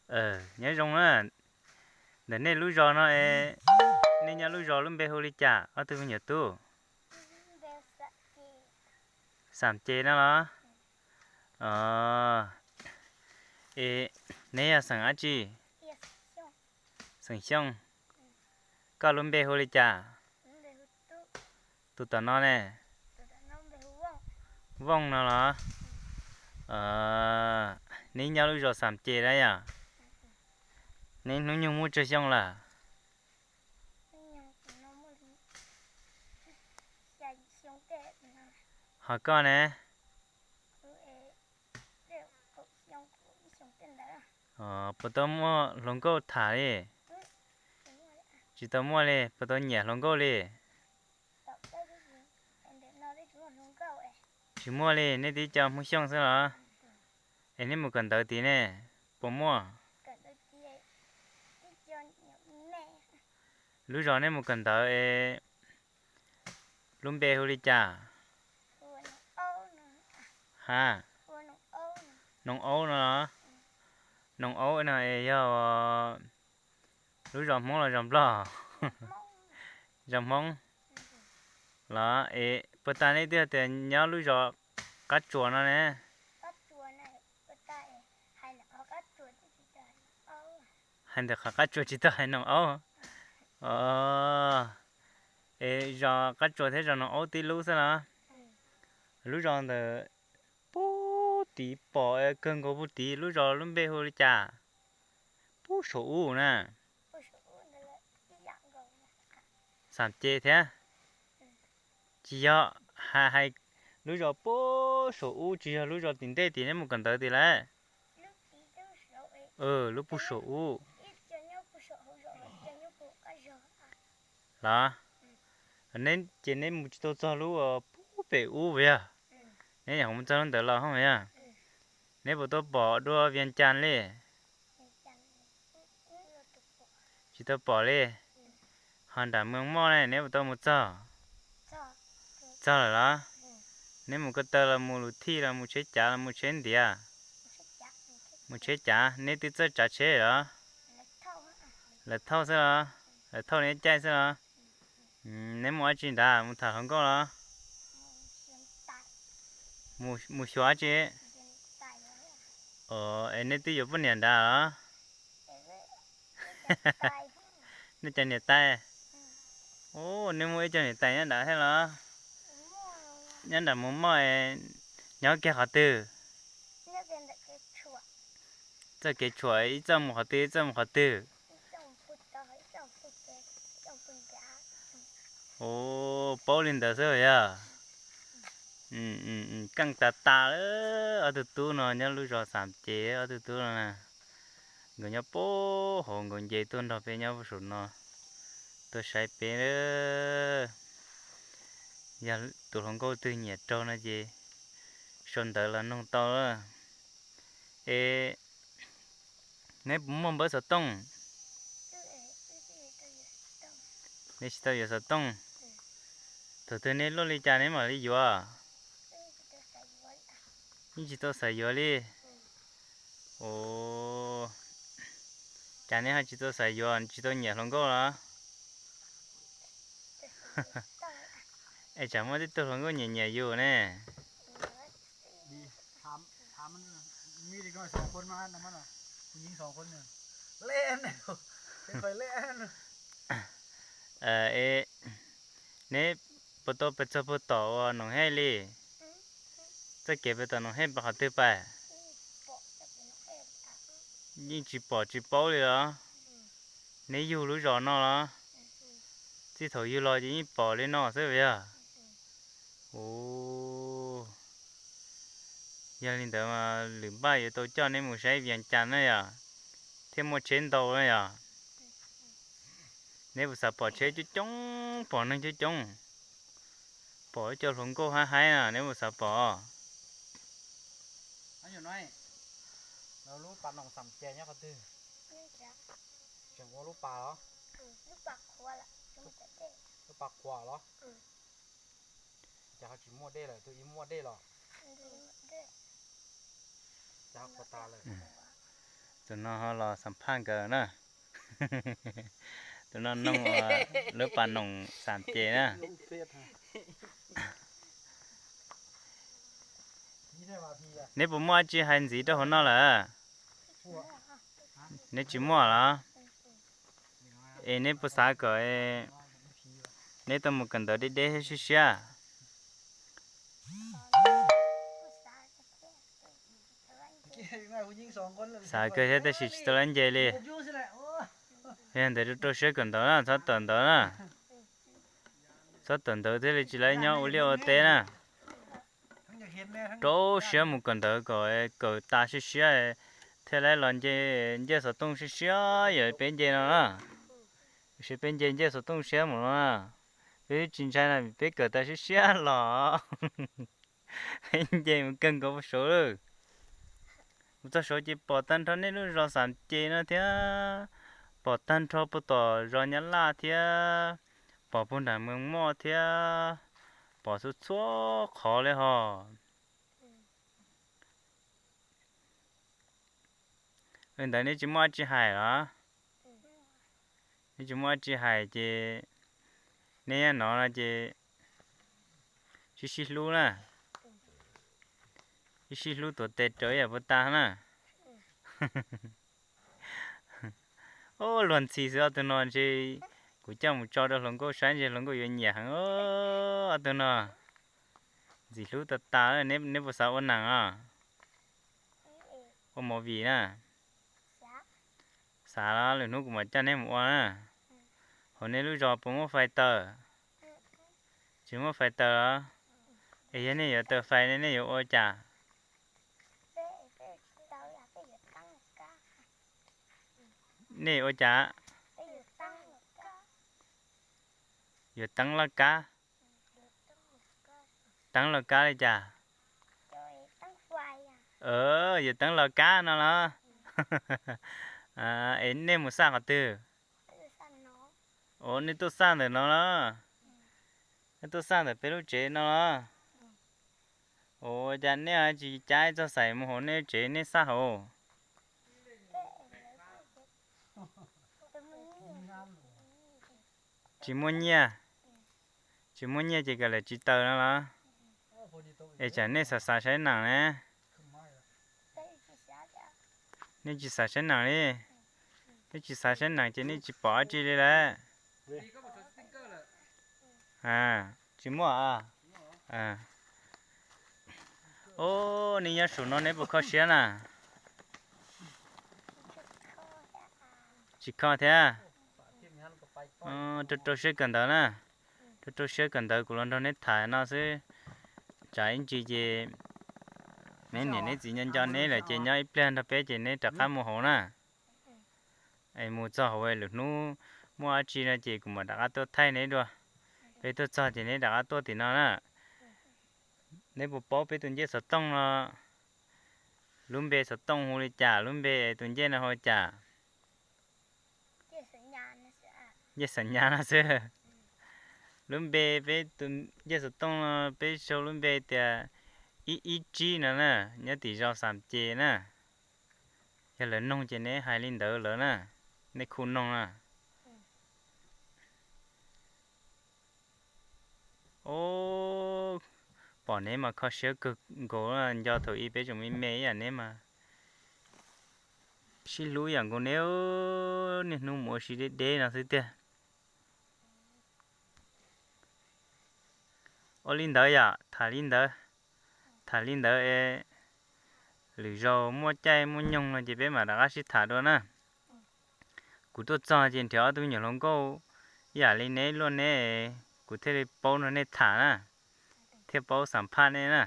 Nyob zoo na, ntawm nej lub zos no es, nej nyob lub zos lub npe hu li cas ob tug me nyuam tub? Xam Ces no los? Es neb yog xeem dab tsi? Xeem Xyooj. Koj lub npe hu li cas? Tus tom no ne? Vooj no los? Neb nyob lub zos Xam Ces na yom? Neb hnub nyoog muaj tsawg xyoo lawm? Ho koj ne? Puas tau muaj hluas nkauj tham li? Tsis tau muaj li. Puas tau nyiam hluas nkauj li? Tsis muaj li, nej tib co Hmoob Xyooj xwb los? Es neb mus kawm ntawv tid ne, puas muaj? Lub zos nej mus kawm ntawv es lub npe hu li cas? Ha, Noog Aub no los? Noog Aub no es yog lub zos Hmoob los zos Nplog? Zos Hmoob los? Es puas tas nej twb tias nyob lub zos Qab Tsuas no ne? Hais ntawm qhov Qab Tsuas tsis tau hais Noog Aub. Es zos Qab Tsuas thiab zos Noog Aub tib lub xwb los? Lub zos ntawm puag tid pom kawg nkaus puag tid, lub zos lub npe hu li cas? Puag saum ub na. Xam Ces thiab. Tsis yog, hais lub zos puag saum ub, tsis yog lub zos tim ntej tim neb mus kawm ntawv tid lawm. Lub puag saum ub los? Neb ces neb mus tsis tau txog lub puag pem ub puas yog? Neb nyuam qhuav mus txog lub ntawd los hos yog? Neb puas tau pom dua Vias Cas li? Tsis tau pom li. Ho nram Mees Moj ne, neb puas tau mus txog? Txog lawm los? Neb mus ko taw los mus Lus Thij los mus Tsheb Cav los mus Tsheb Ntiav? Mus Tsheb Cav. Neb twb txawj tsav tsheb los? Lawv thauj xwb los? Lawv thauj neb caij xwb los? Neb mus dab tsi nrad, mus tham hluas nkauj los? Mus xyuas dab tsi? Es neb twb yuav poj niam nrad los? Nej cov niam tais. Ub, neb muaj ib co niam tais nyob nrad thiab los? Nyob nram Mus Moj, nyob kiag qhov twg? Txoj kev tshuam ib txoj mus qhov twg ib txoj mus qhov twg? Ub, paub li ntawd xwb yog? Keej tas tas lawm. Ob tug tub no nyob lub zos Xam Ces, ob tug tub no na, nkawd nyob puag hauv, nkawd nce tuaj nrog peb nyob puag saum no, tuaj saib peb. Yog tus hluas nkauj twg nyiam raug no ces sau ntawv los noog tau. Es neb puas muaj npawb xov tooj? Neb tsis tau yuav xov tooj. Thaum twg neb luaj li cas neb mam li yuav? Yeej tsis tau xav yuav li. Ua cas neb ho tsis tau xav yuav, tsis tau nyiam hluas nkauj los? Es tsam muaj tib tug hluas nkauj nyiam nyiam yus ne. Neb puas tau pes txog puag tom uas Noom Hej li? Txoj kev pes tom Noom Hej pes qhov twg pais? Yeej tsis pom tsis paub li los? Neb yug lub zos no los? Txij thaum yug los ces yeej pom li no xwb puas yog? Ub, yog li ntawd mas lwm npaj yuav tau coj neb mus saib Vias Cas na yom, thiaj muaj tsheb ntau na yom. Neb puas xav pom tsheb coob coob, pom neeg coob coob, pom ib co hluas nkauj haib haib na, neb puas xav pom? Lub pas Noom Xam Ces nyob qhov twg? Tseem ua lub pas los? Lub pas qhuas los? Cas ho tsis muaj dej lawm, tus ib muaj dej los? Cas ho qhuas tas lawm? Tus no ho los xam phaj nkawd na. Tus no noog lub pas noom xam ces na. Neb puas muaj dab tsi hais ntxiv rau hauv no lawm? Neb tsis muaj los? Es neb puas xav kom neb tau mus kawm ntawv deb deb siab siab? Xav kawg thiab tab sis tsis tau lab nce li. Yog ntawd rau rau siab kawm ntawv na, txhob tawm ntawv na. Txhob tawm ntawv thiaj li tsis lab nyob ua liaj ua teb na. Rau siab mus kawm ntawv kom kawm tas siab siab thiaj li los nce, nce xov tooj siab siab yam peb nce no na. Tab sis peb nce nce xov tooj siab mus no na. Peb tsis ntshai na, peb kawm tas siab siab los. Peb nce mus kawg nkaus puag saud lawm. Mus txog saud ces pom tag nrho nej lub zos xam ces no thiab, pom tag nrho puag tom zos Nyab Laj thiab, pom puag nram Mees Moj thiab, pom txhua txhua qhov li hos. Li ntawd neb tsis muaj dab tsi hais los? Neb tsis muaj dab tsi hais ces neb nyob no no ces sib sib hlub na. Sib sib hlub tuav tes raws ib yam puag ta na. Ub, luag ntxhi xwb ob tug no ntshe kuv coj mus tso rau hluas nkauj saib ntshe hluas nkauj yuav nyiam heev ob tug no. Ntxim hlub tas tas, neb puas xav ua neeg os? Ua movie na. Xav los lwm hnub kuv mam coj neb mus ua na. Hauv nej lub zos puas muaj fais taws? Tsis muaj fais taws los? Es yog nej yuav taws fais ne nej yuav ua cas? Nej ua cas? Yuav teeb lauj kab. Teeb lauj kab li cas? Yuav teeb lauj kab no los? Es nej mus xaj qhov twg? Ua nej tuaj xaj ntawm no los? Nej tuaj xaj ntawm peb lub tsev no los? Ua cas nej tsis cab txog xaim mus hauv nej lub tsev nej xaj hauv? Tsis muaj nyiaj. Tsis muaj nyiaj ces kawm lawm tsis taws no los? Es tsam nej xav xav saib neem ne. Nej tsis xav saib neem li. Nej tsis xav saib neem ces nej tsis pom dab tsi li lawm. Tsis muaj. Ub, nej nyob saum no neb puas kho siab na? Tsis kho thiab. Rau rau siab kawm ntawv na. Rau rau siab kawm ntawv kuv los nrog neb tham no xwb. Tsam ib ntsis ces neb niam neb txiv nco nco neb lawm ces nyob ib pliag nrog peb ces neb rov qab mus hauv na. Es mus txog hauv lwm hnub muaj dab tsi no ces kuv mam rov qab tuaj thaij neb dua. Peb tuaj txog ces neb rov qab tuaj tim no na. Neb puas paub peb tus ncej xov tooj no lub npe xov tooj hu li cas, lub npe tus ncej no hu li cas? Ncej xav nyas no xwb. Lub npe peb tus ncej xov tooj no peb sau lub npe tias ib ib tsib no na, nyob tim zos Xam Ces na. Yog lawv noog ces neb hais li ntawd lawv na, nej khu noog na. Ub, pom neb mas kho siab kawg nkaus, nco thaum ub peb tseem me me ib yam neb mas sib hlub ib yam nkaus neb, niaj hnub mus ua si deb deb no xwb tiag. Ua li ntawd yom, tham li ntawd, tham li ntawd es lwm zaus muaj caij muaj nyoog no ces peb mam rov qab sib tham dua na. Kuv tuaj txog ces nrhiav ob tug me nyuam hluas nkauj ib yam li neb luaj neb, kuv thiaj li paub nrog nej tham na, thiaj paub xam phaj nej na.